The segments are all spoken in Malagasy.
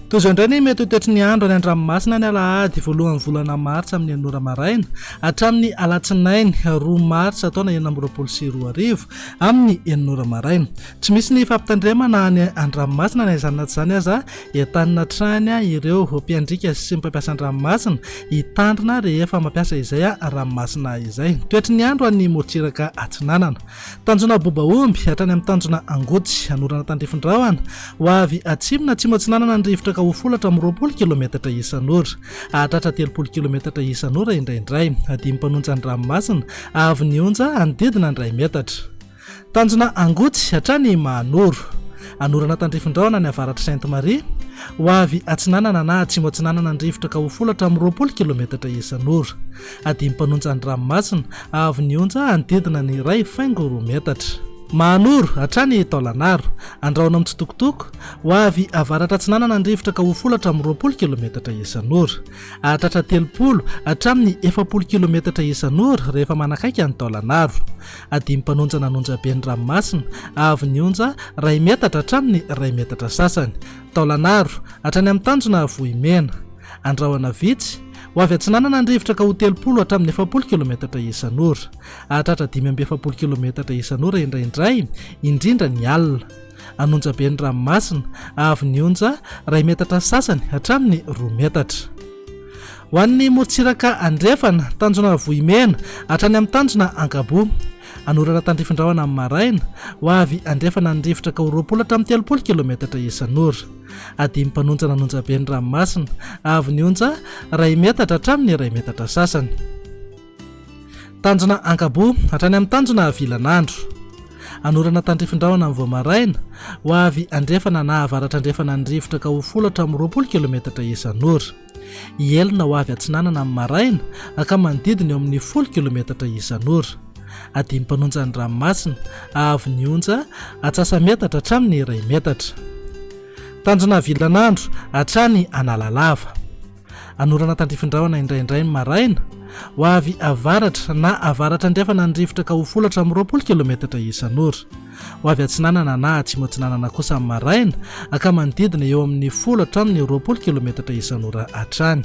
Toy izao indray ny mety ho toetry ny andro any an-dranomasina ny alahady voalohan'ny volana martsa amin'ny enina ora maraina hatramin'ny alatsinainy roa martsa taona 2026 amin'ny enina ora maraina. Tsy misy ny fampitandremana any an-dranomasina na izany na tsy izany aza, entanina hatrany ireo mpiandriaka sy mpampiasa an-dranomasina hitandrina rehefa mampiasa izay ranomasina izay. Toetry ny andro any morontsiraka atsinanana. Tanjona Bobaomby hatrany amin'ny tanjona Angotsy, anorana tandrifin-drahona, ho avy atsimo na atsimo atsinanana ny rivotra ka ho folo hatramin'ny 20 kilometatra isan'ora. Hahatratra 30 kilometatra isan'ora indraindray. Dimy mpanonja ny ranomasina, haavon'ny onja hanodidina ny iray metatra. Tanjona Angotsy hatrany Mahanoro. Anorana tandrifin-drahona any avaratr'i Sainte Marie, ho avy atsinanana na atsimo atsinanana ny rivotra ka ho folo hatramin'ny 20 kilometatra isan'ora. Adimy mpanonja ny ranomasina, avo ny onja hanodidina ny iray faingo roa metatra. Mahanoro, hatrany Taolanaro. Andrahona mitsitokotoko, ho avy avaratra atsinanana ny rivotra ka ho folo hatramin'ny 20 kilometatra isan'ora. Hahatratra 30 hatramin'ny 40 kilometatra isan'ora rehefa manakaiky an'i Taolanaro. Adimy mpanonja nanonja be ny ranomasina, avo ny onja iray metatra hatramin'ny iray metatra sasany. Taolanaro, hatrany amin'ny tanjona Vohimena. Andrahona vitsy, ho avy atsinanana ny rivotra ka ho 30 hatramin'ny 40 kilometatra isan'ora. Hahatratra 45 kilometatra isan'ora indraindray, indrindra ny alina. An'onjabe ny ranomasina, avo ny onja iray metatra sasany hatramin'ny roa metatra. Ho an'ny morontsiraka andrefana, tanjona Vohimena, hatrany amin'ny tanjona Ankaboa. Hanorana tandrifin-drahona amin'ny maraina, ho avy andrefana ny rivotra ka ho 20 hatramin'ny 30 kilometatra isan'ora. Adimy mpanonja nanonja be ny ranomasina, avo ny onja iray metatra hatramin'ny iray metatra sasany. Tanjona Ankaboa hatrany amin'ny tanjona Vilanandro. Hanorana tandrifin-drahona amin'ny vao maraina, ho avy andrefana na avaratra-andrefana ny rivotra ka ho folo hatramin'ny 20 kilometatra isan'ora. Hihelina ho avy atsinanana amin'ny maraina, ka manodidina eo amin'ny folo kilometatra isan'ora. Adimy mpanonja ny ranomasina, avo ny onja atsasa-metatra hatramin'ny iray metatra. Tanjona Vilanandro hatrany Analalava. Hanorana tandrifin-drahona indraindray ny maraina, ho avy avaratra na avaratra-andrefana ny rivotra ka ho folo hatramin'ny 20 kilometatra isan'ora. Ho avy atsinanana na atsimo atsinanana kosa amin'ny maraina, ka manodidina eo amin'ny folo hatramin'ny 20 kilometatra isan'ora hatrany.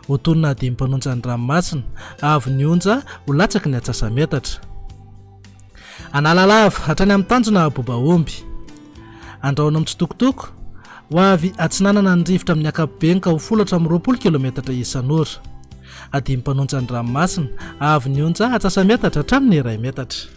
Ho tonona dimy mpanonja ny ranomasina, avo ny onja ho latsaky ny atsasa-metatra. Analalava, hatrany amin'ny tanjona Bobaomby. Andrahona mitsitokotoko, ho avy atsinanana ny rivotra amin'ny ankapobeny ka ho folo hatramin'ny 20 kilometatra isan'ora. Adimy mpanonja ny ranomasina, avo ny onja atsasa-metatra hatramin'ny iray metatra.